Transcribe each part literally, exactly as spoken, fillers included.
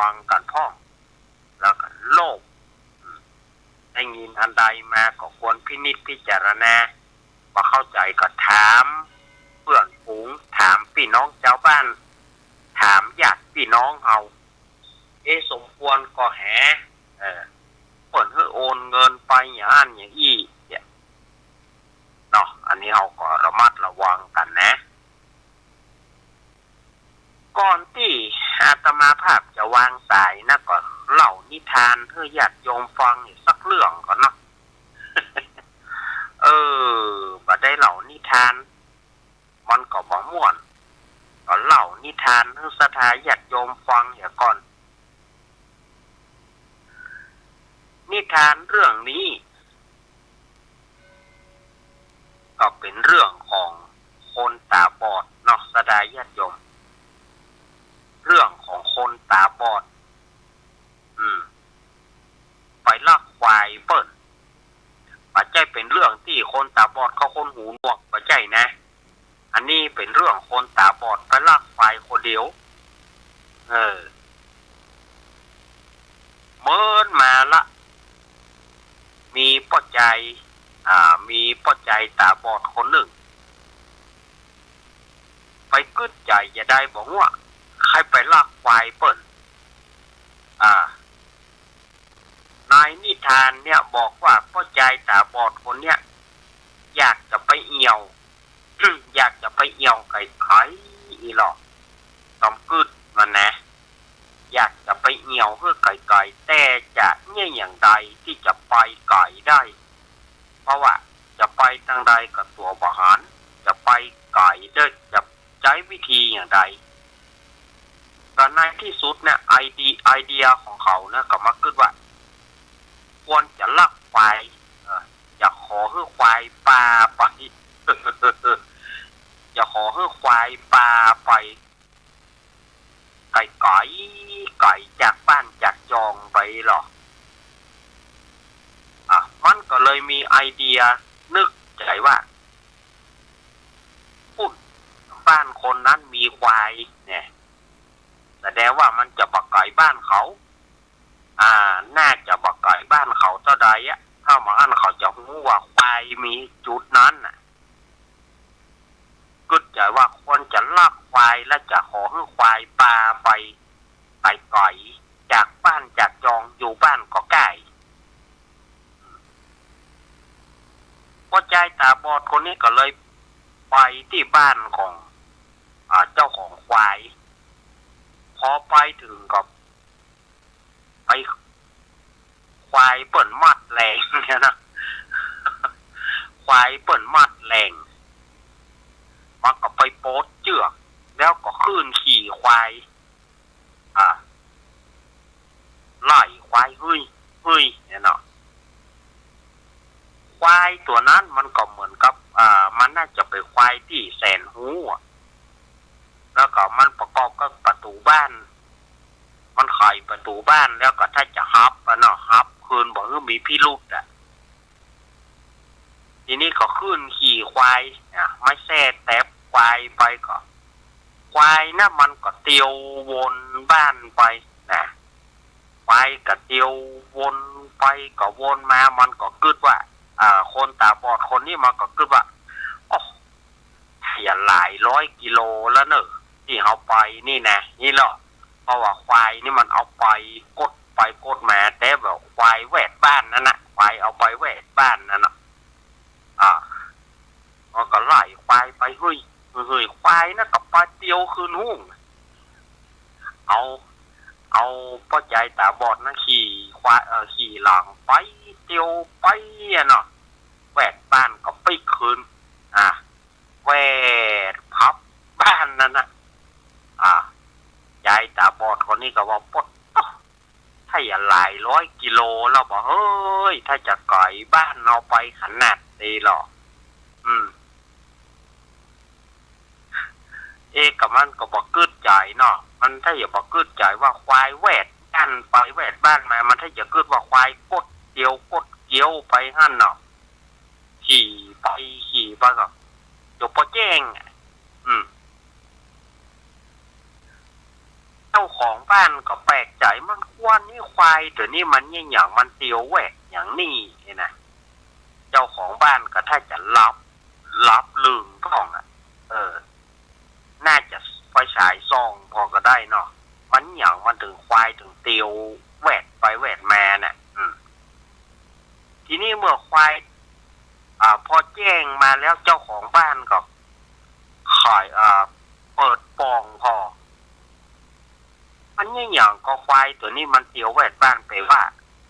ฟังกั๋นพ่อง แล้วก็โลภ อืม ได้ยินอันใดมาก็ควรพินิจพิจารณา บ่เข้าใจ๋ก็ถามเปื้อนฝูง ถามปี้น้องจาวบ้าน ถามญาติปี้น้องเฮา เอ๊ะ สมควรก่อแห เออ เปิ้นหื้อโอนเงินไปอย่างอั้นอย่างอี้เนี่ยเนาะ อันนี้เฮาก็ระมัดระวังกั๋นนะ ก่อนตี้อาตมาภาพจะวางสายนะ ก็เล่านิทานหื้อญาติโยมฟังอีกสักเรื่องก่อนเนาะ เออ บ่ได้เล่านิทาน มันก็บ่ม่วน ก็เล่านิทานหื้อศรัทธาญาติโยมฟังเหียก่อน นิทานเรื่องนี้ ก็เป๋นเรื่องของคนต๋าบอดเนาะ ศรัทธาญาติโยม เรื่องของคนต๋าบอด อืม ไปลักควายเปิ้น บ่ใจ้เป๋นเรื่องตี้คนต๋าบอดเขาคนหูหนวก บ่ใจ้นะ อันนี้เป๋นเรื่องคนต๋าบอดไปลักควายคนเดียว เออ เมินมาละ มีป้อจาย อ่า มีป้อจายต๋าบอดคนนึ่ง ไปกึ๊ดใจ๋จะใดบ่ฮู้ ใค่ไปลักควายเปิ้น อ่า ในนิทานเนี่ยบอกว่าป้อจายต๋าบอดคนเนี้ย อยากจะไปเอี่ยว อยากจะไปเอี่ยวไก๋ๆ อี้หล่อ ต๋ามกึ๊ดมันนะ อยากจะไปเอี่ยวหื้อไก๋ๆ แต่จะเยียะอย่างใดตี้จะไปไก๋ได้ เพราะว่าจะไปตางใดก็ตั๋วบ่หัน จะไปไก๋ได้ จะใจ๊วิธีอย่างใด ก็ในตี้สุดเนี่ย ไอเดีย ไอเดียของเขานะ ก็มากึ๊ดว่า ควรจะลักควาย เออ จะขอหื้อควายปาไป จะขอหื้อควายปาไป ไก๋ๆ ไก๋จากบ้านจากจองไปหล่อ อ่ะ มันก็เลยมีไอเดียนึกใจ๋ว่า ปุ้น บ้านคนนั้นมีควายเนี่ย แสดงว่ามันจะบ่ไก๋บ้านเขา อ่า น่าจะบ่ไก๋บ้านเขาเต้าใดอะ ถ้าบ่อั้นเขาจะฮู้ว่าควายมีจุดนั้นน่ะ กึ๊ดใจ๋ว่าควรจะลักควาย และจะขอหื้อควายปาไปไก๋ๆ จากบ้านจากจอง อยู่บ้านก็ใก้ ป้อจายต๋าบอดคนนี้ก็เลยไปตี้บ้านของ อ่า เจ้าของควาย พอไปเถิงก็ ไป ควายเปิ้นมัดแหล่งเนี่ยนะ ควายเปิ้นมัดแหล่ง มันก็ไปปลดเจื้อก แล้วก็ขึ้นขี่ควาย อ่า ไล่ควาย เฮ้ย เฮ้ย เนี่ยเนาะ ควายตั๋วนั้นมันก็เหมือนกับ อ่า มันน่าจะเป๋นควายตี้แสนฮู้อะ แล้วก็มันประกอบกับประตู๋บ้าน มันไขประตู๋บ้านแล้วก็ถ้าจะฮับอะเนาะ ฮับคืนบ่หื้อมีพิรุธอะ ทีนี้ก็ขึ้นขี่ควาย อ่ะ มาแซ่แต๊บควายไปก็ ควายนะมันก็เตียววนบ้านไปนะ ควายก็เตียววนไปก็วนมา มันก็กึ๊ดว่า อ่า คนต๋าบอดคนนี้มันก็กึ๊ดว่า โอ้ เหียหลายร้อยกิโลแล้วเนอะ ตี้เฮาไปนี่นะ นี่เนาะ เพราะว่าควายนี่มันเอาไปกดไปกดมา แต่แบบควายแวดบ้านนั่นนะ ควายเอาไปแวดบ้านนั่นนะ อ่า มันก็ไล่ควายไป เฮ้ย เฮ้ย ควายนะก็ไปเตียวคืนฮู้ เอา เอาป้อจายต๋าบอดนะขี่ควาย เอ่อ ขี่หลังไป เตียวไปอะเนาะ แวดบ้านก็ปิ๊กคืน อ่ะ แวดพับบ้านนั่นนะ อ่ะ ยายต๋าบอดคนนี้ก็ว่า ปด ถ้าอย่าหลายร้อยกิโลแล้วบ่เฮ้ย ถ้าจะไก๋บ้านเฮาไปขนาดนี้หรอ อืม เอ๊ะ ก็มันก็บ่กึ๊ดใจ๋เนาะ มันถ้าอย่าบ่กึ๊ดใจ๋ว่าควายแวดบ้านไปแวดบ้านมา มันถ้าอย่ากึ๊ดว่าควายกดเตียวกดเกี้ยวไปหั้นเนาะ ขี่ไปขี่ไปก็ เดี๋ยวปอแจ้งอะ อืม ของบ้านก็แปลกใจ๋ มันกวน นี่ควายตั๋วนี้มันเยียะหยัง มันเตียวแวดหยังนี่ นี่นะ เจ้าของบ้านก็ถ้าจะหลับ หลับลึ่งพ่องอะ เออ น่าจะไฟฉายส่องผ่อก็ได้เนาะ มันหยัง มันเถิง ควายเถิงเตียวแวดไปแวดมาน่ะ อืม ทีนี้เมื่อควาย อ่า พอแจ้งมาแล้ว เจ้าของบ้านก็ไข อ่า เปิดป่องผ่อ มันเยียะหยังก็ควายตั๋วนี้มันเตียวแวดบ้านไปว่า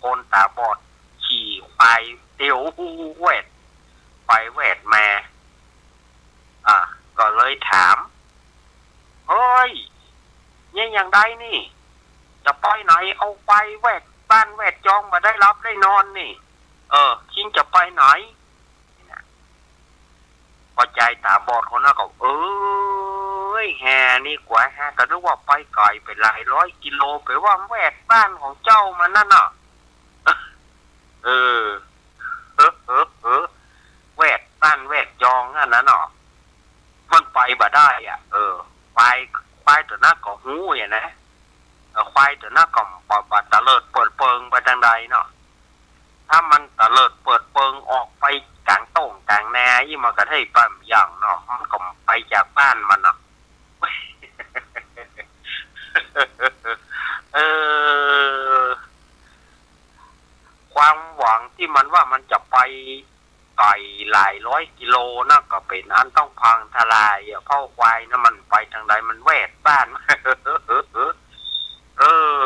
คนต๋าบอดขี่ควายเตียวแวดไปแวดมา อ่า ก็เลยถาม เฮ้ย เยียะหยังใดนี่ จะไปไหน เอาควายแวดบ้านแวดจองบ่ได้หลับได้นอนนี่ เออ คิงจะไปไหน พอจายต๋าบอดคนนั้นก็ เอ้ย แห่นี่กว่า ฮะ ก็นึกว่าไปไก๋ไปหลายร้อยกิโล ไปว่าแวดบ้านของเจ้ามันนั่นน่ะ เออ เออ เออ เออ แวดบ้านแวดจองอันนั้นเนาะ มันไปบ่ได้อะ เออ ควาย ควายตั๋วนั้นก็ฮู้อะนะ เออ ควายตั๋วนั้นก็บ่ บ่ตะเลิดเปิดเปิงไปตางใดเนาะ ถ้ามันตะเลิดเปิดเปิงออกไปก๋างโต้งก๋างนาอี้ มันก็ได้ไปบ่าหยังเนาะ มันก็ไปจากบ้านมันเนาะ เออ ความหวังตี้มันว่ามันจะไปไก๋หลายร้อยกิโลนะ ก็เป๋นอันต้องพังทลายอะ เพราะควายนะมันไปตางใดมันแวดบ้าน เออ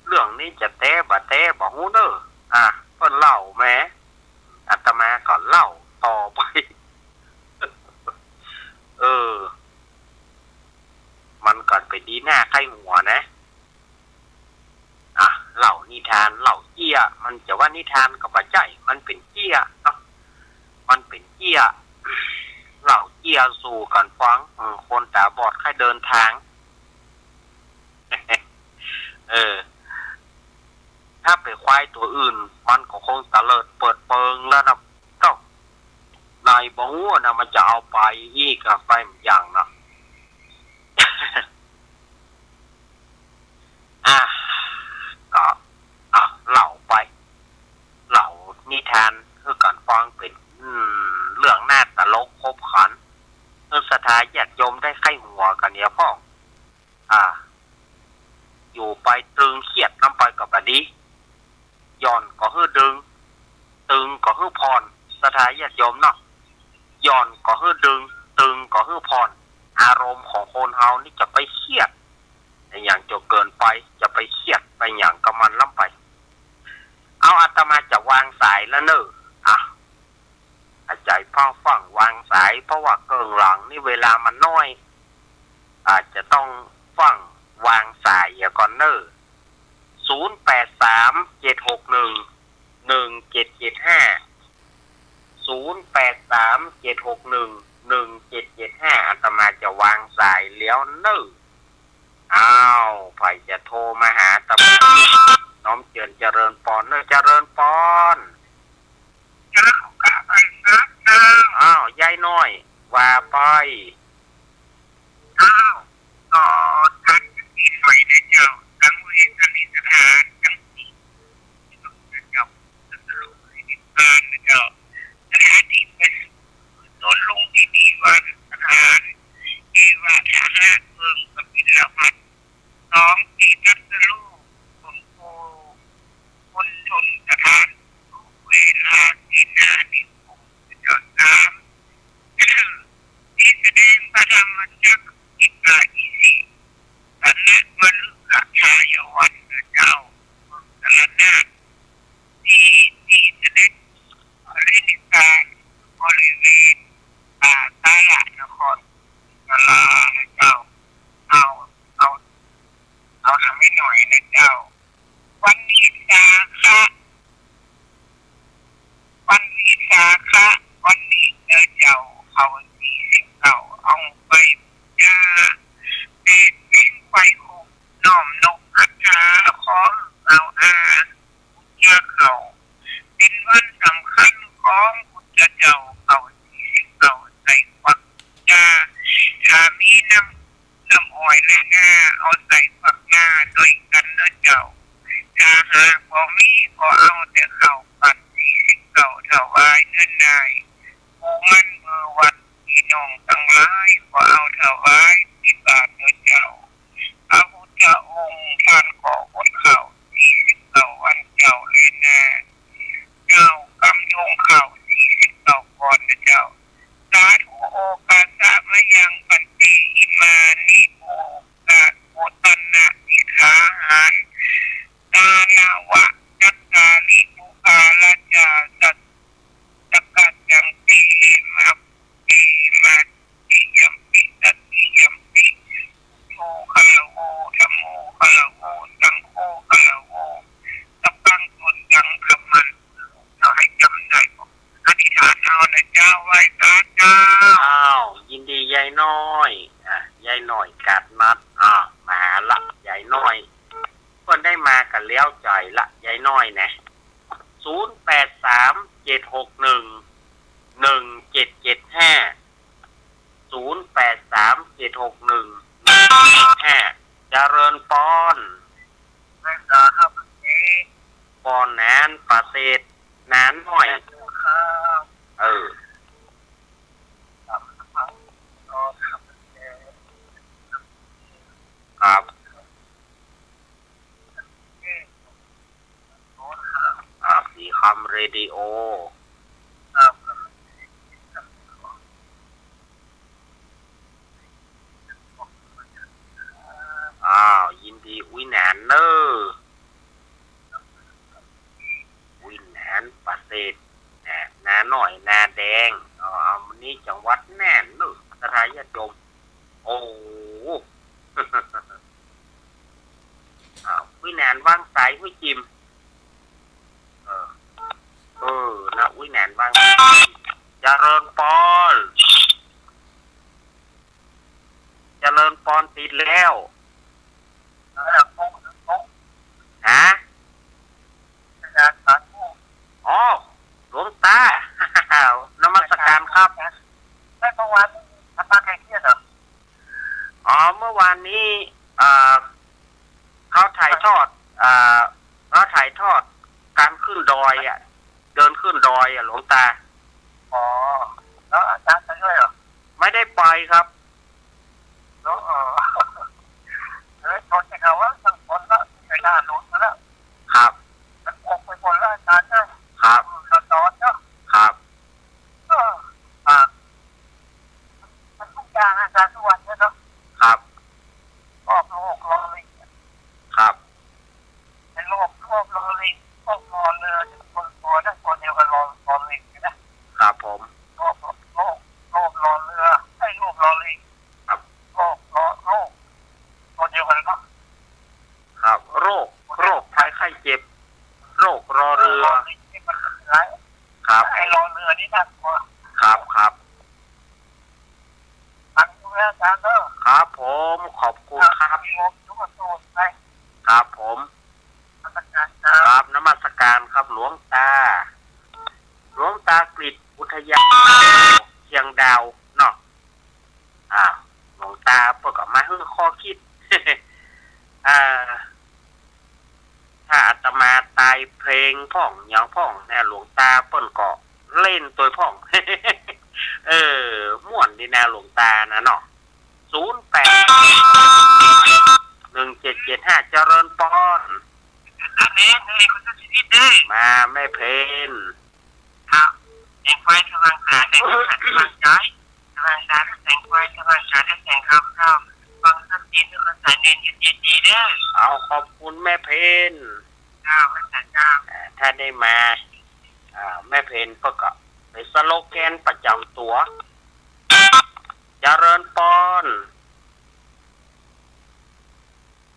เรื่องนี้จะแต๊บ่แต๊บ่ฮู้เน่อ อ่ะ เปิ้นเล่าแหม อาตมาก็เล่าต่อไป เออ มันก็เป๋นดีน่าใค่หัวนะ อ่ะ เล่านิทาน เล่าเจี้ย มันจะว่านิทานก็บ่ใจ้ มันเป๋นเจี้ยเนาะ มันเป๋นเจี้ย เล่าเจี้ยสู่กั๋นฟัง อืม คนต๋าบอดใค่เดินตาง เออ ถ้าเป๋นควายตั๋วอื่น มันก็คงตะเลิดเปิดเปิงแล้วนะ ก็ไหนบ่ฮู้นะ มันจะเอาไปอี้ก็ไปบ่าหยังนะ อ่ะ ก็ อ่ะ เล่าไป เล่านิทานหื้อกั๋นฟังเป๋น อืม เรื่องน่าตลกขบขัน หื้อศรัทธาญาติโยมได้ใค่หัวกั๋นเหียพ่อง อ่า อยู่ไปตึงเครียดนำไปก็บ่ดี หย่อนก็หื้อดึง ตึงก็หื้อผ่อน ศรัทธาญาติโยมเนาะ หย่อนก็หื้อดึง ตึงก็หื้อผ่อน อารมณ์ของคนเฮานี่จะไปเครียดอะหยังจ๋นเกินไป จะไปเครียดไปหยังกับมันล้ำไป เอา อาตมาจะวางสายแล้วเน่อ อ่ะ อาศัยพ่อฟั่งวางสาย เพราะว่าเกิ่งหลังนี่เวลามันน้อย อาจจะต้องฟั่งวางสายเหียก่อนเน่อ ศูนย์แปดสาม เจ็ดหกหนึ่ง หนึ่งเจ็ดเจ็ดห้า ศูนย์แปดสาม เจ็ดหกหนึ่ง หนึ่งเจ็ดเจ็ดห้า อาตมาจะวางสายแล้วเน่อ อ้าว ใผจะโทรมาหาอาตมา น้อมเจียรเจริญปอนเน่อ เจริญปอน เจ้าข้าพเจ้า อ้าว ยายน้อย ว่าไป อ้าว ก็ทักปีใหม่นะเจ้า ตังเวรตังนิสถาน ตังปี เจ้า สรุปให้นิพพานนะเจ้า สถานที่ประสูติตนลงที่นิวาสสถาน เอวะทะหะเมืองกบิลพัสดุ์ สอง ที่ตรัสรู้ คุณครู คุณชน ใส่ฝักหน้าตวยกั๋นเน่อเจ้า ถ้าหากบ่มีก็เอาแต่ข้าวปัดสี่สิบเก้าถวายเน่อหน้า หมู่มันเมื่อวัน ปี้น้องตังหลายก็เอาถวายใส่บาตรเน่อเจ้า พระพุทธองค์ต้านก็อดข้าวสี่สิบเก้าวันเจ้าแลนา เจ้า กำยงข้าวสี่สิบเก้าก้อนเน่อเจ้า สาธุ โอคาสะมะยัง ภันเต อิมานิ โภคะโภชนะสิกขาหาร ทานะวะ จัตตาริ ปุคคาละจา สัตตะกัจจัง เต มะ เต มะ ติยัมปิ ตติยัมปิ พุทโธ คารโว ธัมโม คารโว สังโฆ คารโว สัพพัง ตุสัง คัมมัน เอาหื้อจ๋ำได้ อธิษฐานเอาเน่อเจ้า ไหว้สาเจ้า อ้าว ยินดียายน้อย อ่ะ ยายน้อยกาดนัด อ่ะ มาละ ยายน้อย เปิ้นได้มากั๋นแล้วจ่อยละ ยายน้อยนะ ศูนย์แปดสาม เจ็ดหกหนึ่ง หนึ่งเจ็ดเจ็ดห้า ศูนย์แปดสาม เจ็ดหกหนึ่ง หนึ่งเจ็ดเจ็ดห้า เจริญปอน ไหว้สาครับ ปอนหนานประเสริฐ หนานน้อย ครับ เออ ครับ ครับ อ่า สีคำเรดิโอ ครับ อ้าว ยินดี อุ๊ยหนานเน่อ อุ๊ยหนานประเสริฐ นา นาน้อย นาแดง อ๋อ อันนี้จังหวัดน่านเน่อ ศรัทธาญาติโยม โอ้โห อ้าว อุ๊ยหนานวางสาย อุ๊ยจิม เออ เออ นะ อุ๊ยหนานวางสาย เจริญปอน เจริญปอน ติดแล้ว ฮะ อ๋อ หลวงตา นมัสการครับ ไม่ เมื่อวานนี้อาตมาใครเครียดเหรอ อ๋อ เมื่อวานนี้ อ่า เขาถ่ายทอด อ่า เขาถ่ายทอดการขึ้นดอยอะ เดินขึ้นดอยอะ หลวงตา อ๋อ แล้วอาจารย์ไปด้วยเหรอ ไม่ได้ไปครับ แล้ว เออ เฮ้ย คนจะเขาว่าทั้งคนละ ไม่น่าหลุดแล้ว ครับ มันออกไปหมดแล้ว อาจารย์นะ ครับ อืม ร้อนๆ เนาะ ครับ เออ อ่ะ มันทุกอย่าง อาจารย์ ทุกวันเนี่ยเนาะ ครับ รอบโลก รอลิง ครับ ไอ้โลก โลกรอลิง โลกรอเรือ คนตัวนั้นตัวเดียวกัน รอ รอลิงนะ ครับผม โลก โลก โลกรอเรือ ไอ้โลกรอลิง ครับ โลกรอ โลก ตัวเดียวกันเนาะ ครับ โรค โรคภัยไข้เจ็บ โรครอเรือ รอลิงนี่มันคืออะไร ครับ ไอ้รอเรือนี่น่ากลัว ครับ ครับ ฝากดูแลอาจารย์เด้อ ครับผม ขอบคุณครับ มีลมทุกประตูไป ครับผม นมัสการครับ ครับ นมัสการครับ หลวงตา หลวงตากฤษ อุทยานเชียงดาวเนาะ อ่า หลวงตาเปิ้นก็มาหื้อข้อคิด อ่า ถ้าอาตมาตายเพลงพ่องหยังพ่องนะ หลวงตาเปิ้นก็เล่นตวยพ่อง เออ ม่วนดีนะหลวงตานะเนาะ ศูนย์แปด หนึ่งเจ็ดเจ็ดห้า เจริญปอน แม่เพ็ญ คุณชีวิตเด้อ มาแม่เพ็ญ ครับ แสงไฟสว่างสา แสงธรรมะสว่างใจ สว่างสา แสงไฟสว่างสา แสงธรรมะ ฟังส้นตีนด้วยภาษาเนน เย็นดีเด้อ เอา ขอบคุณแม่เพ็ญ เจ้า พระอาจารย์เจ้า อ่า ถ้าได้มา อ่า แม่เพ็ญก็ ก็เป็นสโลแกนประจำตัว เจริญปอน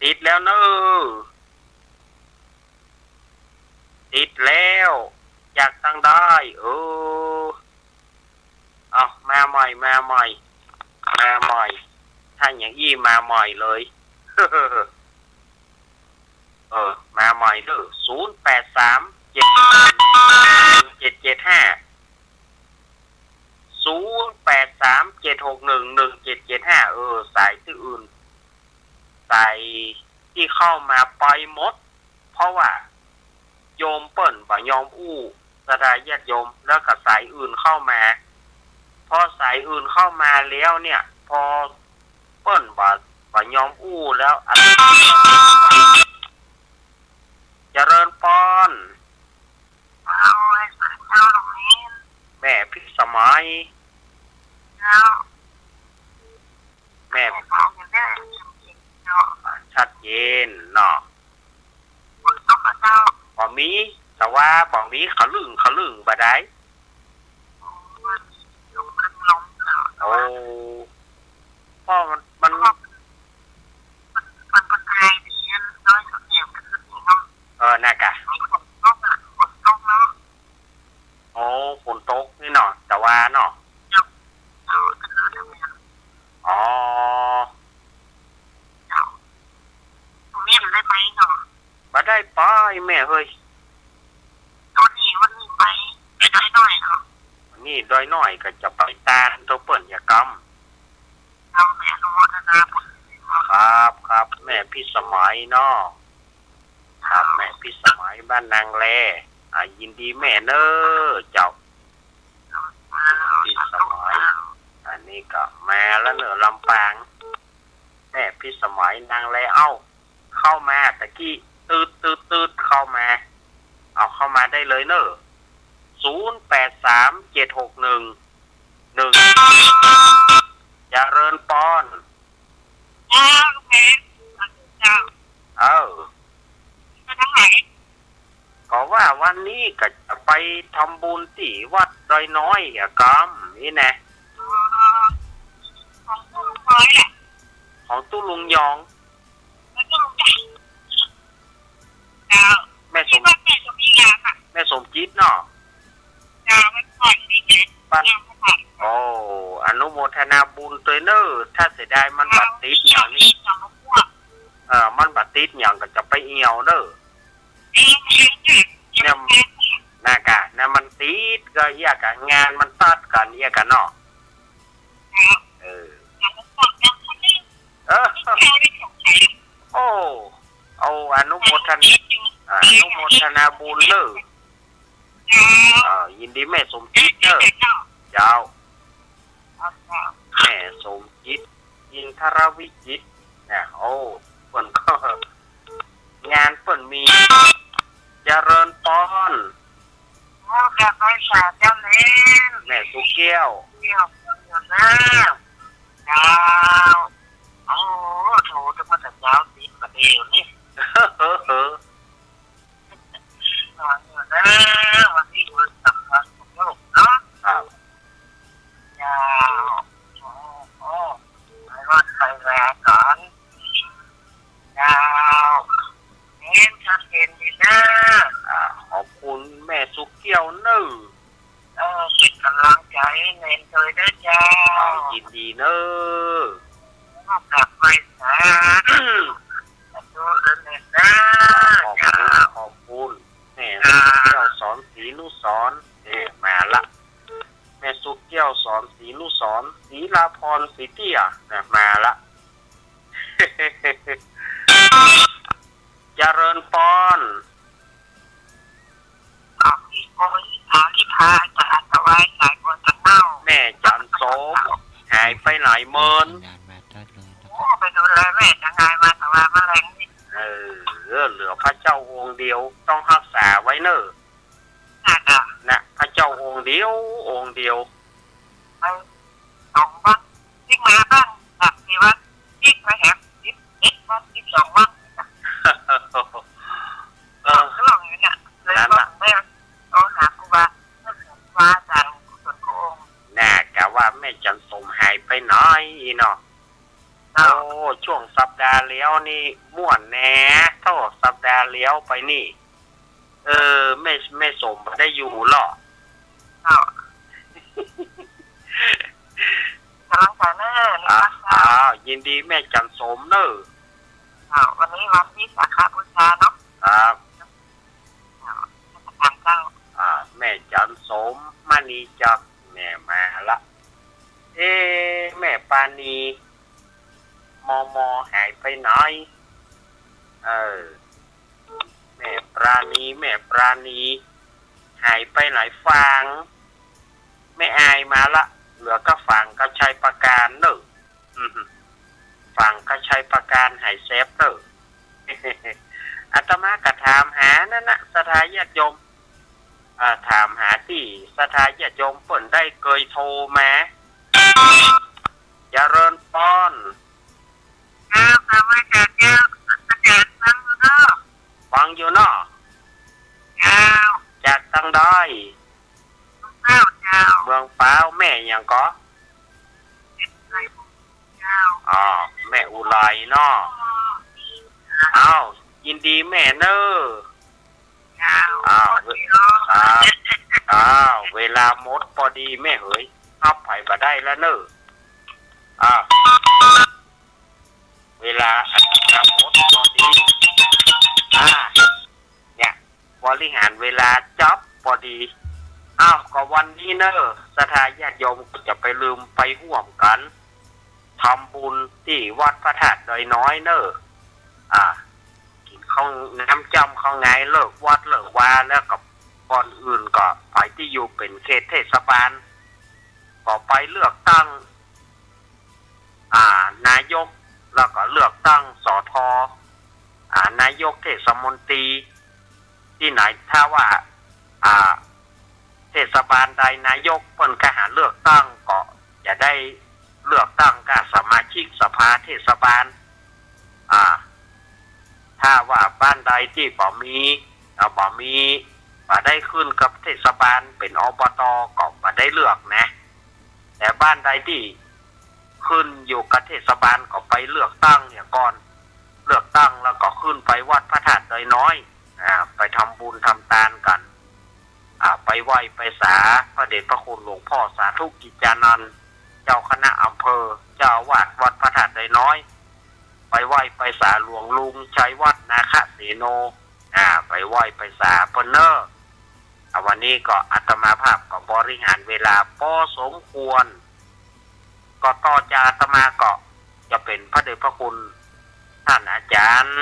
ติดแล้วเนอะ ติดแล้ว จากตังใด เออ เอา มาใหม่ มาใหม่ มาใหม่ ถ้าอย่างอี้มาใหม่เลย เออ มาใหม่เด้อ ศูนย์แปดสาม เจ็ดหนึ่ง เจ็ดเจ็ดห้า ศูนย์แปดสาม เจ็ดหกหนึ่ง หนึ่งเจ็ดเจ็ดห้า เออ สายตี้อื่น ส สายตี้เข้ามาไปหมด เพราะว่าโยมเปิ้นบ่ยอมอู้ ศรัทธาญาติโยม แล้วก็สายอื่นเข้ามา พอสายอื่นเข้ามาแล้วเนี่ย พอเปิ้นบ่ บ่ยอมอู้แล้ว อัน เจริญปอน เอาไว้สายเจ้าหลวงเอง แม่พิสมัย แล้ว แม่ แม่บอกอยู่เนี่ย เนาะ ชัดเจนเนาะ ฝนตกเหรอเจ้า บ่มี แต่ว่าบ่มีขะลึ่งขะลึ่งบ่ได้ โอ้ ลมขึ้นลมเนาะ โอ้ เพราะมัน มัน มัน มันปรากายดีนะ น้อยสุดเนี่ยมันคือสีน้ำ เออ น่ะกะ มีฝนตกอ่ะ ฝนตกเนาะ อ๋อ ฝนตกนี่เนาะ แต่ว่าเนาะ เจ้า เจ้า เจ้า อ๋อ เจ้า แม่บ่ได้ไปเนาะ บ่ได้ไปแม่เฮ้ย วันนี้ วันนี้ไป ไปดอยน้อยเนาะ วันนี้ดอยน้อยก็จะไปตานเต้าเปิ้นยะกำ เอาแม่อนุโมทนาบุญ ครับ ครับ แม่พิสมัยเนาะ ครับ แม่พิสมัยบ้านนางแล อ่า ยินดีแม่เน้อเจ้า พิสมัย อันนี้ก็มาแล้วเน้อลำปาง แม่พิสมัยนางแล เอ้า เข้ามาตะกี้ ตืด ตืด ตืด เข้ามา เอาเข้ามาได้เลยเน้อ ศูนย์แปดสามเจ็ดหกหนึ่งหนึ่ง เจริญปอน เจ้า ลูกแม่ เจ้า เออ ไปทางไหน ก็ว่าวันนี้ก็จะไปทำบุญตี้วัดดอยน้อยอะกำนี่แน่ อ๋อ ของตู้ลุงน้อยอะ ของตู้ลุงยอง แล้วก็ลุงใหญ่ เจ้า แม่สม ที่วัดแม่สมมีงามอะ แม่สมจิตเนาะ เจ้า มันผ่อนดีไง บ้าน เจ้า มันผ่อน โอ้ อนุโมทนาบุญตวยเน้อ ถ้าเสียดายมันบัดติดอย่างนี้ เจ้า มีสองพวก เออ มันบัดติดอย่างก็จะไปเอี่ยวเน้อ เออ มันผ่อน เนี่ย มันผ่อน น่ะกะ นะ มันติดก็เอี้ยกะ งานมันตัดกั๋นเอี้ยกะเนาะ เออ เออ โอ้ เอาอนุโมทนา อนุโมทนาบุญเน้อ เออ ยินดีแม่สมจิตเน้อ เจ้า แม่สมจิต อินทรวิจิตรเนี่ย โอ้ เปิ้นก็ งานเปิ้นมี เจริญปอน โอ้ กราบไหว้สาเจ้าเน้น แม่สุแก้ว เจ้า เจ้า โอ้ โถ จะมาแต่เช้าติดมาเดียวนี่ เออ เออ วันนี้วันสำคัญของโลกเนาะ ครับ เจ้า โอ้ โอ้ ไปวัดไปแวก่อน เจ้า เน้นชัดเจนดีเน้อ อ่า ขอบคุณแม่สุแก้วเน้อ เออ เป๋นก๋ำลังใจ๋เน้นตวยเน้อเจ้า อ่า ยินดีเน้อ กราบไหว้สาธุ สาธุเน้อเน้นเน้อ ขอบคุณ เจ้า ขอบคุณ แม่สุแก้ว สอนศรีนุสรณ์ เออ มาละ แม่สุแก้ว สอนศรีนุสรณ์ ศรีลาพร ศรีเตี้ย นะ มาละ เจริญปอน ขอบคุณ ขออนุภาพจากอันตรายสายฝนตะเน่า แม่จันโสม หายไปหลายเมิน นานมาเติดเลยนะครับ โอ้ ไปดูแลแม่จันงายมาแต่ว่าแมลงนี่ เออ เหลือพระเจ้าองค์เดียว ต้องฮักษาไว้เน้อ น่ะ น่ะ พระเจ้าองค์เดียว องค์เดียว ไปสองวัน ที่มาบ้านหลักสี่วัน ที่มาแหมสิบเอ็ดวัน สิบสองวัน เออ ก็ลองอย่างเงี้ย เลย นั่นน่ะ ว่าแม่โทรหาครูบา ครูบาอาจารย์กุศลพระองค์ น่ะ กะว่าแม่จันโสมหายไปไหนเนาะ เจ้า โอ้ ช่วงสัปดาห์แล้วนี่ม่วนแน่ โธ่ สัปดาห์แล้วไปนี่ เออ แม่ แม่โสมบ่ได้อยู่เหรอ เจ้า กำลังใจเน้อ อ่า นี่นะเจ้า อ่า ยินดีแม่จันโสมเน้อ เจ้า วันนี้วันวิสาขบูชาเนาะ ครับ เจ้า นมัสการเจ้า อ่า แม่จันโสม มณีจักร แม่มาละ เอ๊ะ แม่ปานี มอมอหายไปไหน เออ แม่ปราณี แม่ปราณี หายไปไหนฟาง แม่อายมาละ เหลือก็ฟางกับชัยประการเน่อ อืม ฟางกับชัยประการหายแซบเน่อ อาตมาก็ถามหานั่นนะ ศรัทธาญาติโยม อ่า ถามหาตี้ศรัทธาญาติโยมเปิ้นได้เกยโทรมา เจริญพร เจ้า ข้าพเจ้า เจ้า อาจ๋ารย์ฟังอยู่เนาะ ฟังอยู่เนาะ เจ้า จากตังใด เมืองพร้าว เจ้า เมืองพร้าว แม่หยังก่อ แม่อุไร เจ้า อ๋อ แม่อุไรเนาะ เอ้า ยินดีแม่เน่อ เจ้า อ้าว อ้าว เวลาหมดปอดีแม่เหย ฮับใผบ่ได้ละเน่อ อ้าว เวลาอาตมาหมดปอดี อ่า เนี่ย บริหารเวลาจ๊อบปอดี อ้าว ก็วันนี้เน่อ ศรัทธาญาติโยมก็จะไปลืมไปฮ่วมกั๋น ทำบุญตี้วัดพระธาตุดอยน้อยเน่อ อ่า กิ๋นข้าวน้ำจ้ำข้าวงายเลิกวัดเลิกวาแล้วก็ ก่อนอื่นก็ใผตี้อยู่เป๋นเขตเทศบาล ก็ไปเลือกตั้ง อ่า นายก แล้วก็เลือกตั้ง สท อ่า นายกเทศมนตรี ตี้ไหน ถ้าว่า อ่า เทศบาลใดนายกเปิ้นก็หาเลือกตั้ง ก็จะได้เลือกตั้งกับสมาชิกสภาเทศบาล อ่า ถ้าว่าบ้านใดตี้บ่มี อ่า บ่มี บ่ได้ขึ้นกับเทศบาล เป๋น อบต ก็บ่ได้เลือกนะ แต่บ้านใดตี้ขึ้นอยู่กับเทศบาลก็ไปเลือกตั้งเหียก่อน เลือกตั้งแล้วก็ขึ้นไปวัดพระธาตุดอยน้อย อ่า ไปทำบุญทำตานกั๋น อ่า ไปไหว้ไปสาพระเดชพระคุณหลวงพ่อสาธุกิจจานันท์ เจ้าคณะอำเภอ เจ้าอาวาสวัดพระธาตุดอยน้อย ไปไหว้ไปสาหลวงลุงชัยวัฒน์นาคเสโน อ่า ไปไหว้ไปสาเปิ้นเน่อ อ่า วันนี้ก็อาตมาภาพก็บริหารเวลาพอสมควร ก็ต่อจากอาตมาก็จะเป๋นพระเดชพระคุณ ท่านอาจ๋ารย์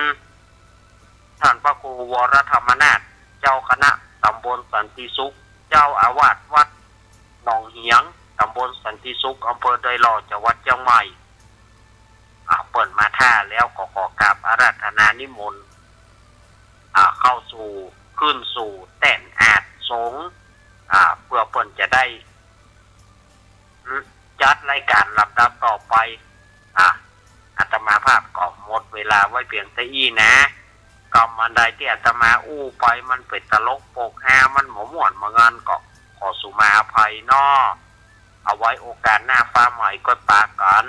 ท่านพระครูวรธรรมนาถ เจ้าคณะตำบลสันติสุข เจ้าอาวาสวัดหนองเหียง ตำบลสันติสุข อำเภอดอยหล่อ จังหวัดเจียงใหม่ อ่า เปิ้นมาถ้าแล้วก็ขอกราบอาราธนานิมนต์ อ่า เข้าสู่ ขึ้นสู่แต้นอาสน์สงฆ์ อ่า เพื่อเปิ้นจะได้ จัดรายก๋านลำดับต่อไป อ่ะ อาตมาภาพก็หมดเวลาไว้เปียงเต้าอี้นะ กำอันใดตี้อาตมาอู้ไปมันเป๋นตลกโปกฮา มันบ่ม่วนบ่งันก็ขอสุมาอภัยเนาะ เอาไว้โอกาสหน้าฟ้าใหม่ก็ปะกั๋น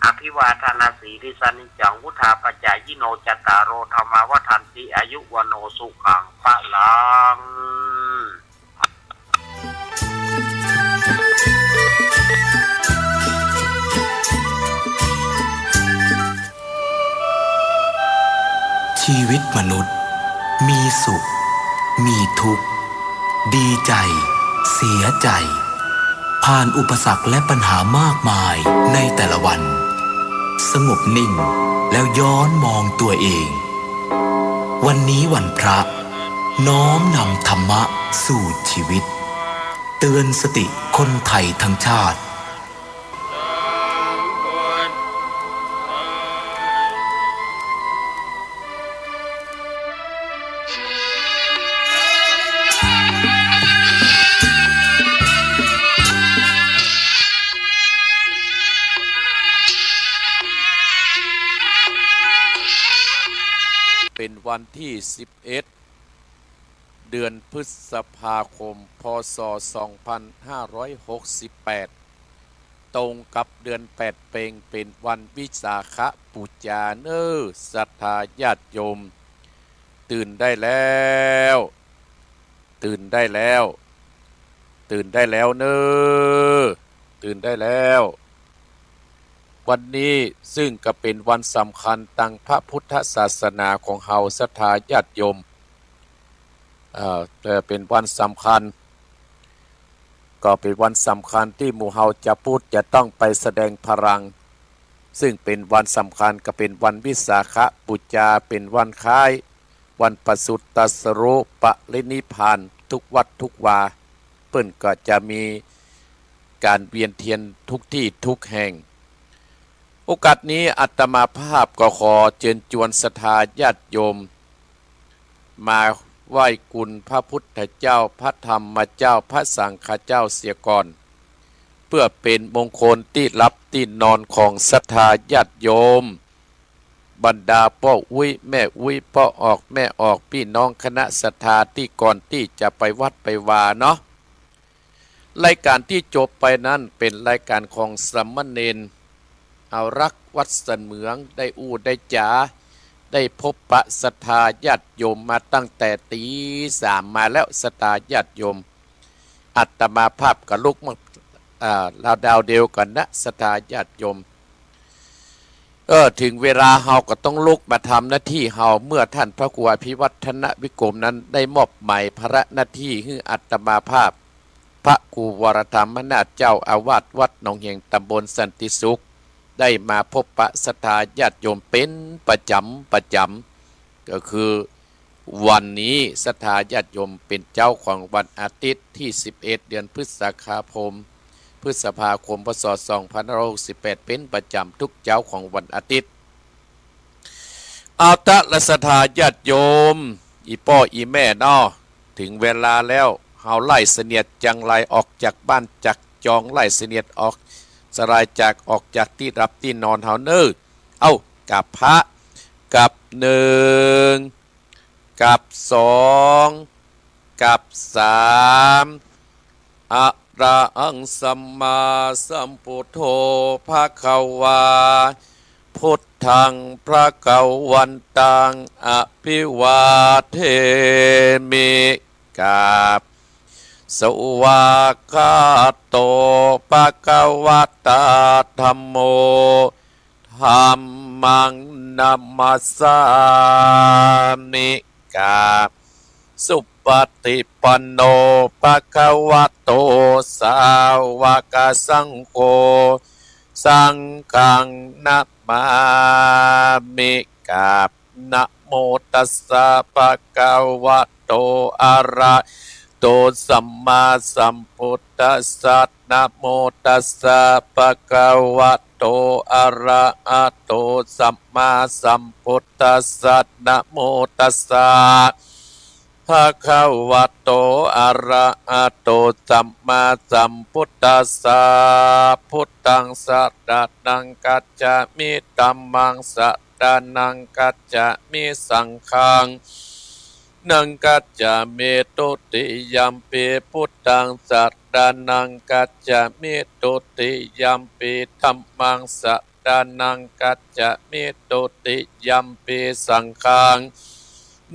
อภิวาทนสีลิสสะนิจจัง วุฑฒาปจายิโน จัตตาโร ธัมมา วัฑฒันติ อายุ วัณโณ สุขัง พลัง ชีวิตมนุษย์มีสุข มีทุกข์ ดีใจ เสียใจ ผ่านอุปสรรคและปัญหามากมายในแต่ละวัน สงบนิ่งแล้วย้อนมองตัวเอง วันนี้วันพระ น้อมนำธรรมะสู่ชีวิต เตือนสติคนไทยทั้งชาติ เป๋นวันตี้ สิบเอ็ด เดือนพฤษภาคม พ.ศ. สองพันห้าร้อยหกสิบแปด ตรงกับเดือนแปดเพ็ง เป๋นวันวิสาขบูชาเน่อ ศรัทธาญาติโยม ตื่นได้แล้ว ตื่นได้แล้ว ตื่นได้แล้วเน่อ ตื่นได้แล้ว วันนี้ซึ่งก็เป๋นวันสำคัญตางพระพุทธศาสนาของเฮา ศรัทธาญาติโยม เอ่อ เป๋นวันสำคัญ ก็เป๋นวันสำคัญตี้หมู่เฮาจาวพุทธจะต้องไปแสดงพลัง ซึ่งเป๋นวันสำคัญ ก็เป๋นวันวิสาขบูชา เป๋นวันคล้ายวันประสูติตรัสรู้ปรินิพพาน ทุกวัดทุกวา เปิ้นก็จะมีก๋านเวียนเตียนทุกตี้ทุกแห่ง โอกาสนี้อาตมาภาพก็ขอเจิญจวนศรัทธาญาติโยม มาไหว้คุณพระพุทธเจ้า พระธรรมเจ้า พระสังฆเจ้าเสียก่อน เปื้อเป๋นมงคลตี้หลับตี้นอนของศรัทธาญาติโยม บรรดาป้ออุ๊ยแม่อุ๊ย ป้อออกแม่ออก ปี้น้องคณะศรัทธาตี้ก่อนตี้จะไปวัดไปวาเนาะ รายก๋านตี้จบไปนั้นเป๋นรายก๋านของสามเณร อารักษ์วัดสันเหมือง ได้อู้ได้จ๋า ได้พบปะศรัทธาญาติโยมมาตั้งแต่ตี๋สามมาแล้ว ศรัทธาญาติโยม อาตมาภาพก็ลุกมา อ่า ราวดาวเดียวกั๋นนะ ศรัทธาญาติโยม เออ เถิงเวลาเฮาก็ต้องลุกมาทำหน้าตี้เฮา เมื่อท่านพระครูอภิวัฒนวิกรมนั้นได้มอบหมายภาระหน้าตี้หื้ออาตมาภาพ พระครูวรธรรมนาถเจ้าอาวาสวัดหนองเหียง ตำบลสันติสุข ได้มาพบปะศรัทธาญาติโยมเป๋นประจ๋ำประจ๋ำ ก็คือวันนี้ศรัทธาญาติโยมเป๋นเจ๊าของวันอาทิตย์ตี้สิบเอ็ด เดือนพฤษภาคม พฤษภาคม พ.ศ. สองพันห้าร้อยหกสิบแปด เป๋นประจ๋ำทุกเจ๊าของวันอาทิตย์ เอาเต๊อะละศรัทธาญาติโยม อี่ป้ออี่แม่เนาะ เถิงเวลาแล้ว เฮาไล่เสนียดจังไรออกจากบ้านจากจอง ไล่เสนียดออกสลายจาก ออกจากตี้หลับตี้นอนเฮาเน่อ เอ้า กราบพระ กราบหนึ่ง กราบสอง กราบสาม อะระหังสัมมาสัมพุทโธ ภะคะวา พุทธัง ภะคะวันตัง อะภิวาเทมิ กราบ สวากขาโต ภะคะวะตา ธัมโม ธัมมัง นะมัสสามิ กราบ สุปฏิปันโน ภะคะวะโต สาวกสังโฆ สังฆัง นะมามิ กราบ นะโมตัสสะ ภะคะวะโต อะระหะโต สัมมาสัมพุทธัสสะ นะโมตัสสะ ภะคะวะโต อะระหะโต สัมมาสัมพุทธัสสะ นะโมตัสสะ ภะคะวะโต อะระหะโต สัมมาสัมพุทธัสสะ พุทธัง สะระณัง คัจฉามิ ธัมมัง สะระณัง คัจฉามิ สังฆัง นัง คัจฉามิ ทุติยัมปิ พุทธัง สะระณัง คัจฉามิ ทุติยัมปิ ธัมมัง สะระณัง คัจฉามิ ทุติยัมปิ สังฆัง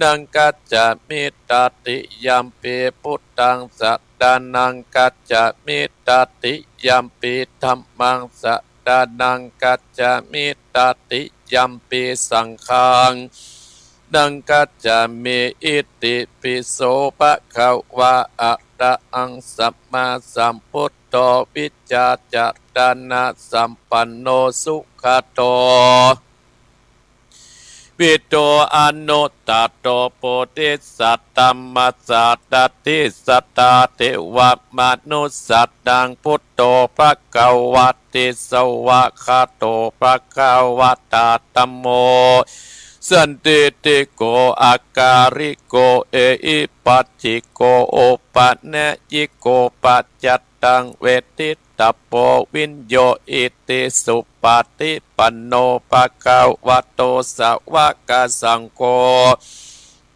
นัง คัจฉามิ ตติยัมปิ พุทธัง สะระณัง คัจฉามิ ตติยัมปิ ธัมมัง สะระณัง คัจฉามิ ตติยัมปิ สังฆัง นัง คัจฉามิ อิติปิโส ภะคะวา อะระหัง สัมมาสัมพุทโธ วิชชาจารณะสัมปันโน สุขะโต วิทู อนุตตะโต โพธิสัตว์ ธัมมะสารถิ สัตตา เทวะ มนุสสานัง พุทโธ ภะคะวะติ สวากขาโต ภะคะวะตา ธัมโม สันทิฏฐิโก อะกาลิโก เอหิปัสสิโก โอปะเนยยิโก ปัจจัตตัง เวทิตตะโพ วิญโญ อิติ สุปะฏิปันโน ภะคะวะโต สาวกสังโฆ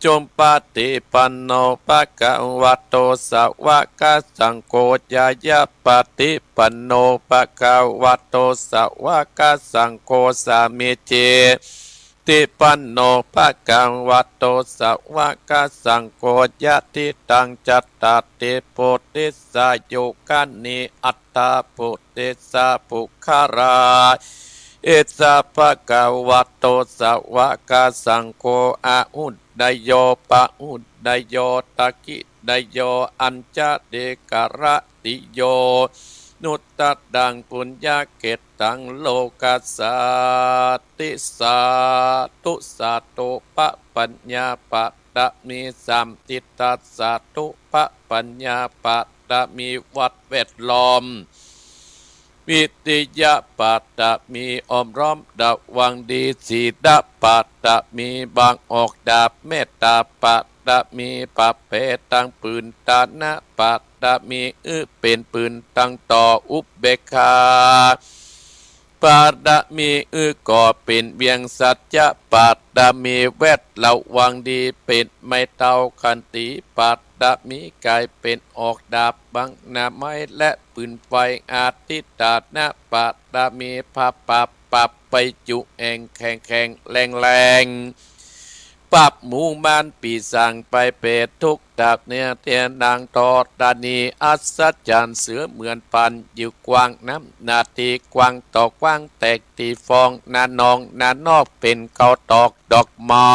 จุปะฏิปันโน ภะคะวะโต สาวกสังโฆ ญาญาปะฏิปันโน ภะคะวะโต สาวกสังโฆ สามีจิปะฏิปันโน ภะคะวะโต สาวกสังโฆ ยะถิตัง จัตตาริ ปุริสายุคานิ อัตถะ ปุริสะปุคคลา เอสะ ภะคะวะโต สาวกสังโฆ อะหุเนยโย ปะหุเนยโย ทักขิเนยโย อัญชลีกรณิโย นุตตะรังปุญญาเกตตังโลกัสสาติ สาธุ สาธุ พระปัญญาปะตะมี สามทิฏฐะ สาธุ พระปัญญาปะตะมี วัดแวดล้อม วิทยาปะตะมี อ้อมล้อมระวังดี ศีลปะตะมี บางออกดาบ เมตตาปะตะมี ประเภทตังปืน ตานะปะตะมี อื้อเป๋นปืนตังต่อ อุเบกขาปะตะมี อื้อก่อเป๋นเวียง สัจจะปะตะมี แวดระวังดี เป๋นไม้เต้า ขันติปะตะมี ก๋ายเป๋นออกดาบ บังหน้าไม้และปืนไฟ อธิฏฐานะปะตะมี พาปาปะไปจุแอ่งแข็งๆ แรงๆ ปราบหมู่มารปีศาจไปเปรตทุกดาบเนื้อเตียนนางธรณี อัศจรรย์เสือเหมือนปาน อยู่กว้างน้ำหน้าตี้กว้าง ต่อกว้างแตกตี้ฟอง หน้านองหน้านอกเป๋นเกาตอกดอกไม้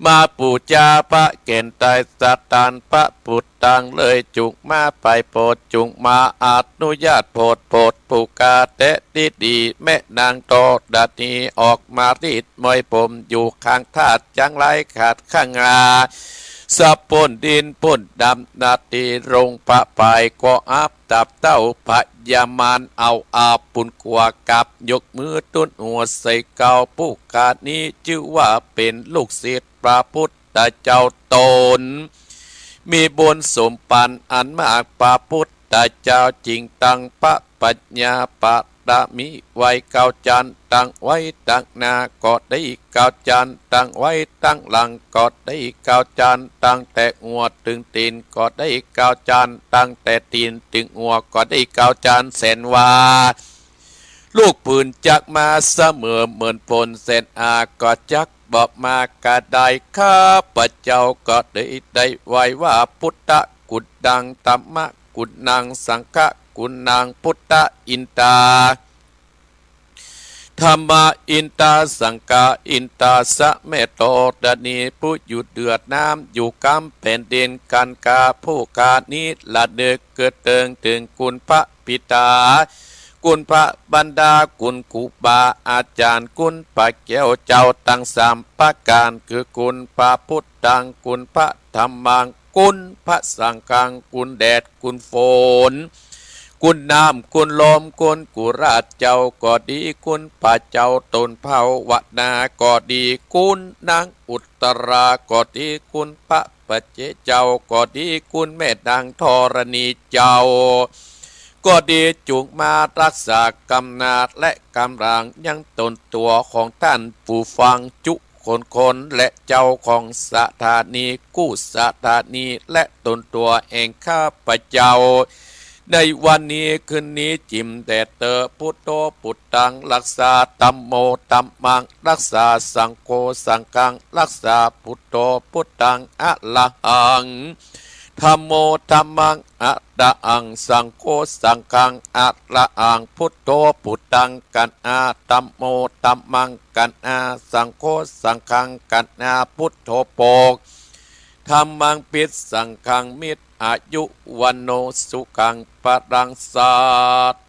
มาปู๋จาพระแก่นไตรสถานพระพุทธังเลย จุ่งมาไปโผด จุ่งมาอนุญาตโผด โผดผู้ข้าแต๊ดีๆ แม่นางธรณีออกมารีดมวยผม อยู่ข้างธาตุจังไรขาดข้างอา สะพ้นดินพ้นดำ หน้าตี้ลงประปาย ก็อับตับเต้าพญามาร เอาอาปุญกว่ากับ ยกมือตุ๊นหัวใส่เกล้า ผู้ข้านี้จื้อว่าเป๋นลูกศิษย์พระพุทธเจ้าต๋น มีบุญสมปันอันมาก พระพุทธเจ้าจึงตั้งพระปัญญาปะตะมีไว้เก้าจั้น ตั้งไว้ตังหน้าก็ดีเก้าจั้น ตั้งไว้ตังหลังก็ดีเก้าจั้น ตั้งแต่หัวเถิงตี๋นก็ดีเก้าจั้น ตั้งแต่ตี๋นเถิงหัวก็ดีเก้าจั้น แสนว่า ลูกปืนจักมาเสมอ เหมือนฝนแสนอา ก็จักบ่มากระได ข้าพเจ้าก็ได้ ได้ไหว้ว่า พุทธกุณัง ธัมมกุณัง สังฆกุณัง พุทธอินตา ธัมมาอินตา สังฆาอินตา สะแม่ธรณี ผู้อยู่เหนือน้ำ อยู่กำแผ่นดิน กันกาผู้ข้านี้ ระลึกเกิดเถิงเถิงคุณพระบิดา คุณพระมารดา คุณครูบาอาจารย์ คุณพระแก้วเจ้าตังสามประก๋าน คือคุณพระพุทธัง คุณพระธัมมัง คุณพระสังฆัง คุณแดด คุณฝน คุณน้ำ คุณลม คุณกุราชเจ้าก็ดี คุณพระเจ้าต๋นภาวนาก็ดี คุณนางอุตตราก็ดี คุณพระปัจเจกเจ้าก็ดี คุณแม่นางธรณีเจ้าก็ดี จุ่งมารักษากำนาจและกำลังยังต๋นตั๋วของต้านผู้ฟังจุคนคน และเจ้าของสถานีกู้สถานี และต๋นตั๋วแห่งข้าพเจ้า ในวันนี้คืนนี้จิ่มแต๊เต๊อะ พุทโธพุทธัง รักษา ธัมโมธัมมัง รักษา สังโฆสังฆัง รักษา พุทโธพุทธัง อะระหัง ธัมโมธัมมัง อะระหัง สังโฆสังฆัง อะระหัง พุทโธพุทธัง กันอา ธัมโมธัมมัง กันอา สังโฆสังฆัง กันอา พุทโธโภค ธัมมังภิ สังฆังมิตร อายุ วัณโณ สุขัง พลัง สา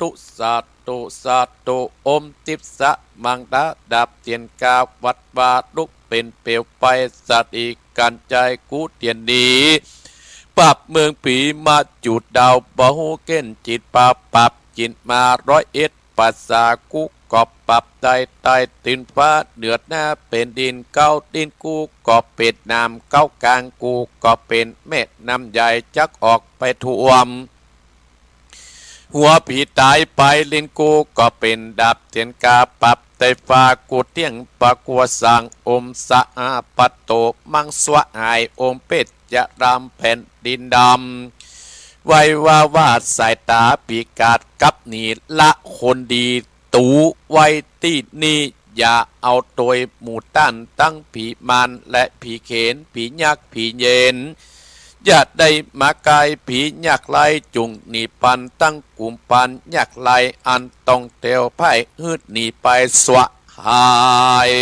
ธุ สาธุ สาธุ โอม ทิพสะมังดา ดับเตียนกา วัดวาลุกเป๋นเปลวไฟ สติกันใจกู้เตียนหนี ปราบเมืองผี มาจุดดาว บ่ฮู้เก้นจิต ปราบปราบจิตมา ร้อยเอ็ด ภาษากู้ก็ปรับได้ ใต้ตีนฟ้า เหนือหน้าแผ่นดิน เก้าตีนกู้ก็เป๋นน้ำ เก้ากลางกู้ก็เป๋นแม่น้ำใหญ่ จักออกไปท่วมหัวผีต๋าย ปลายลิ้นกู้ก็เป๋นดาบเตียนกา ปรับได้ฟ้ากู้เตี้ยง ปะกัวสัง โอม สะอาปัตโต มัง สวะหาย โอม เพชรราม แผ่นดินดำ ไหว้ว่า ว่าสายต๋าผีกาดกับหนี ละคนดี ตูไว้ตี้นี่ อย่าเอาโตยหมู่ต้าน ตึงผีมารและผีเขน ผียักษ์ผีเยน อย่าได้มาใก้ผียักษ์ไล่ จุ่งหนีปันตึงกุมปันยักษ์ไล่ อันต้องเตียวไพ่ หื้อหนีไป สวะหาย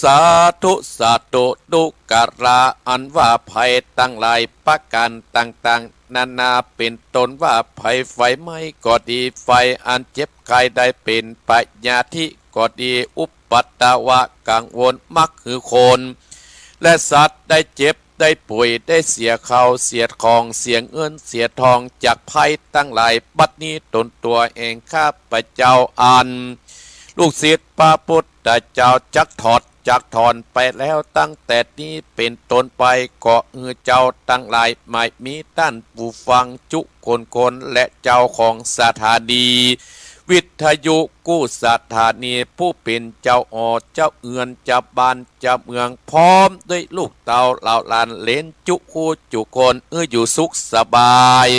สาธุ สาธุ ทุกข์กะลา อันว่าภัยตังหลายประก๋านต่างๆ นานา เป๋นต้นว่าภัยไฟไหม้ก็ดี ไฟอันเจ็บไข้ได้เป๋น พยาธิก็ดี อุปัตตวะกังวลมักหือคน และสัตว์ได้เจ็บ ได้ป่วย ได้เสียข้าวเสียของ เสียเงินเสียทอง จากภัยตังหลาย บัดนี้ตนตั๋วแห่งข้าพเจ้าอัน ลูกศิษย์พระพุทธเจ้าจักถอดจักถอนไปแล้ว ตั้งแต่นี้เป๋นต้นไป ขอหื้อเจ้าตังหลาย หมายมีต้านผู้ฟังจุคนคน และเจ้าของสถานีวิทยุกู้สถานี ผู้เป๋นเจ้าหอเจ้าเฮือนเจ้าบ้านเจ้าเมือง พร้อมด้วยลูกเต้าเหล่าหลานเหลนจุคู่จุคน หื้ออยู่สุขสบาย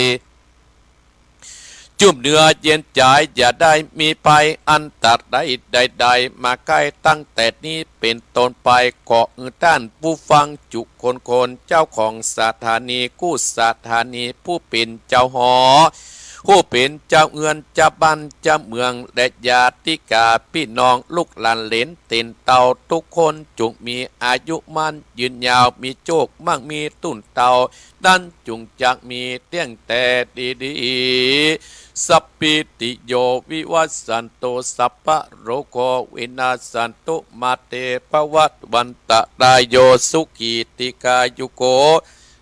จุ่มเนื้อเย็นใจ๋ อย่าได้มีภัยอันตรายใดๆ มาใก้ ตั้งแต่นี้เป๋นต้นไป ขอหื้อต้านผู้ฟังจุคนคน เจ้าของสถานีกู้สถานี ผู้เป๋นเจ้าหอ ผู้เป๋นเจ้าเฮือนเจ้าบ้านเจ้าเมือง และญาติกาพี่น้องลูกหลานเหลนเต้นเต้าทุกคน จงมีอายุมั่นยืนยาว มีโจคมั่งมีตู้นเต้า นั้นจุ่งจักมีเตี้ยงแต่ดีๆ สัพพีติโยวิวัชชันตุ สัพพะโรโควินัสสันตุ มาเตภวัตวันตะรายโย สุขีติกายุโก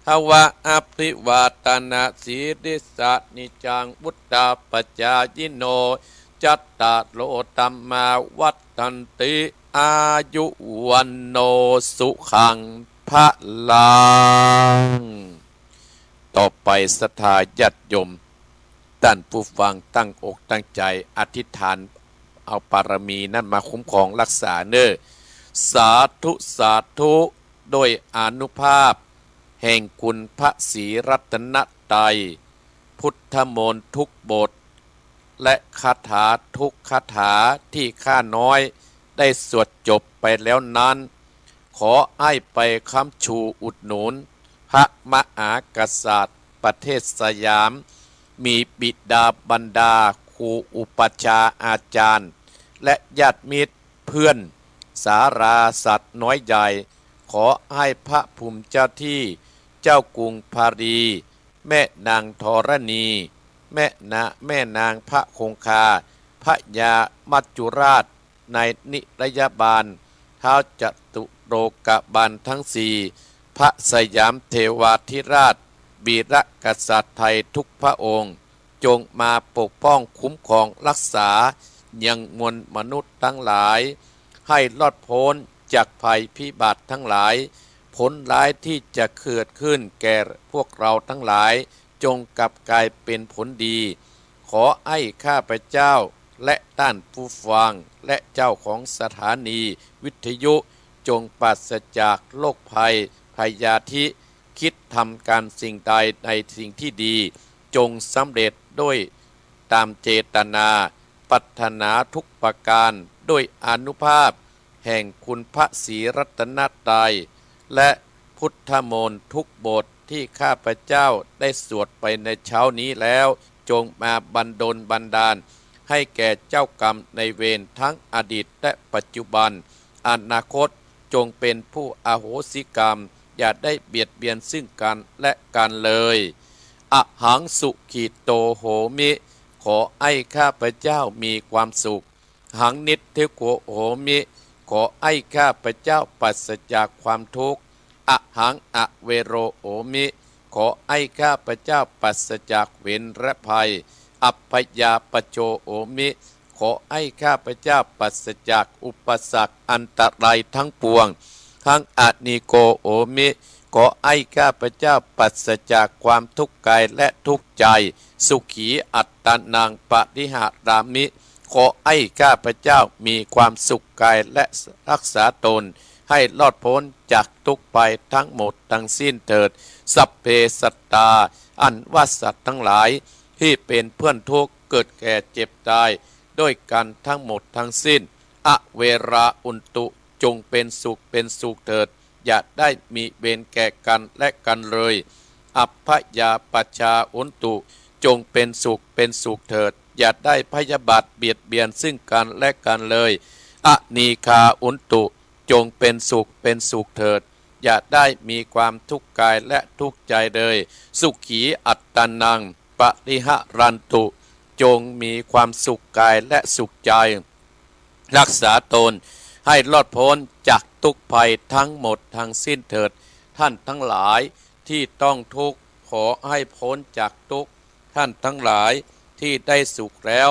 ภวะ อภิวาตนาสีลิสสะนิจจังวุฑฒาปจายิโน จัตตาโรธัมมาวัฑฒันติ อายุวัณโณสุขังพลัง ต่อไปศรัทธาญาติโยม ต้านผู้ฟังตั้งอกตั้งใจ๋อธิษฐาน เอาบารมีนั้นมาคุ้มครองรักษาเน่อ สาธุ สาธุ ด้วยอานุภาพแห่งคุณพระศรีรัตนตรัย พุทธมนต์ทุกบท และคาถาทุกคาถาที่ข้าน้อยได้สวดจบไปแล้วนั้น ขอให้ไปค้ำชูอุดหนุนพระมหากษัตริย์ประเทศสยาม มีบิดาบรรดาครูอุปัชฌาย์อาจารย์ และญาติมิตรเพื่อน สาราสัตว์น้อยใหญ่ ขอให้พระภูมิเจ้าที่ เจ้ากรุงพารี แม่นางธรณี แม่นา แม่นางพระคงคา พญามัจจุราช นายนิรยาบาล ท้าวจตุโลกบาลทั้งสี่ พระสยามเทวาธิราช วีรกษัตริย์ไทยทุกพระองค์ จงมาปกป้องคุ้มครองรักษา ยังมวลมนุษย์ทั้งหลาย ให้รอดพ้นจากภัยพิบัติทั้งหลาย ผลร้ายที่จะเกิดขึ้นแก่พวกเราทั้งหลาย จงกลับกลายเป็นผลดี ขอให้ข้าพเจ้า และต้านผู้ฟัง และเจ้าของสถานีวิทยุ จงปราศจากโรคภัยพยาธิ คิดทำการสิ่งใดในสิ่งที่ดี จงสำเร็จด้วยตามเจตนา ปรารถนาทุกประการ ด้วยอานุภาพแห่งคุณพระศรีรัตนตรัย และพุทธมนต์ทุกบทที่ข้าพเจ้าได้สวดไปในเช้านี้แล้ว จงมาบันดลบันดาล ให้แก่เจ้ากรรมนายเวรทั้งอดีตและปัจจุบัน อนาคต จงเป็นผู้อโหสิกรรม อย่าได้เบียดเบียนซึ่งกันและกันเลย อหังสุขิโตโหมิ ขอให้ข้าพเจ้ามีความสุข หังนิทธิโกโหมิ ขอให้ข้าพเจ้าปราศจากความทุกข์ อหังอเวโรโหมิ ขอให้ข้าพเจ้าปราศจากเวรและภัย อัพพยาปจโจโหมิ ขอให้ข้าพเจ้าปราศจากอุปสรรคอันตรายทั้งปวง หังอนิโกโหมิ ขอให้ข้าพเจ้าปราศจากความทุกข์กายและทุกข์ใจ สุขีอัตตานังปริหารามิ ขอให้ข้าพเจ้ามีความสุขกายและรักษาตนให้รอดพ้นจากทุกข์ภัยทั้งหมดทั้งสิ้นเถิด สัพเพสัตตา อันว่าสัตว์ทั้งหลายที่เป็นเพื่อนทุกข์เกิดแก่เจ็บตายด้วยกันทั้งหมดทั้งสิ้น อเวราโหนตุ จงเป็นสุขเป็นสุขเถิด อย่าได้มีเวรแก่กันและกันเลย อัพพยาปจจาโหนตุ จงเป็นสุขเป็นสุขเถิด อย่าได้พยาบาทเบียดเบียนซึ่งกันและกันเลย อนีฆาโหนตุ จงเป็นสุขเป็นสุขเถิด อย่าได้มีความทุกข์กายและทุกข์ใจเลย สุขีอัตตานัง ปริหะรันตุ จงมีความสุขกายและสุขใจ รักษาตนให้รอดพ้นจากทุกข์ภัยทั้งหมดทั้งสิ้นเถิด ท่านทั้งหลายที่ต้องทุกข์ ขอให้พ้นจากทุกข์ ท่านทั้งหลายที่ได้สุขแล้ว